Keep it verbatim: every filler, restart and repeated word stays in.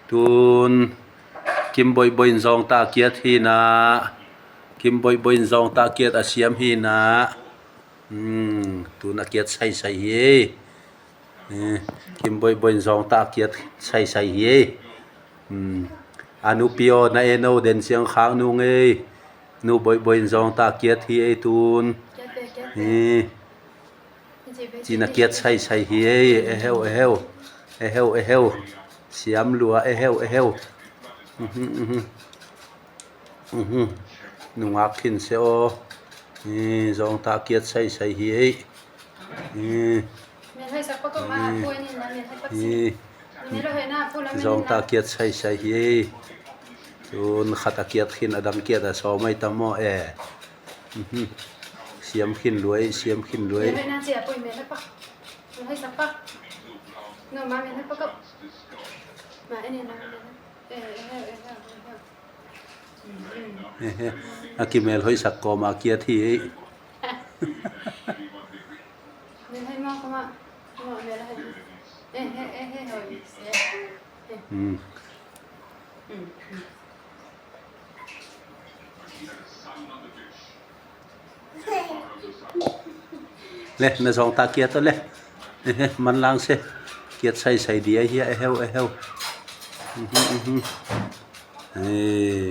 Tun Kim Boih Boih in zawngtah kiat hi na. Kim Boih Boih in zawngtah kiat a siam hi na. Hmm, tun a kiat saisai hi ei. Eh, Kim Boih Boih in zawngtah kiat saisai hi ei. Hmm. A nupi aw, na en o, den ciang khak nung ei. Nu Boih Boih in zawngtah kiat hi ei tun. Kiat ve, kiat ve. Eh. Cina kiat saisai hi ei. Eheu, eheu. Eheu, eheu. Siam lua, eheu, eheu. Mhm, mhm. Mhm. Nungak khin se aw. Eh, zawngtah kiat saisai hi ei. Eh. Zawngtah kiat saisai hi ei. Tun khat a kiat khin, a dang kiat a sawm ai tam aw e. Mhm. Siam khin lua ei, siam khin lua ei. Ehe, a kimel hoihsak kawm a kiat hi ei. Hmm. Le, na zawngtah kiat aw le. Ehe, manlang se. Kiat saisai di ahi a, eheu, eheu. Mhm, mhm. Eh,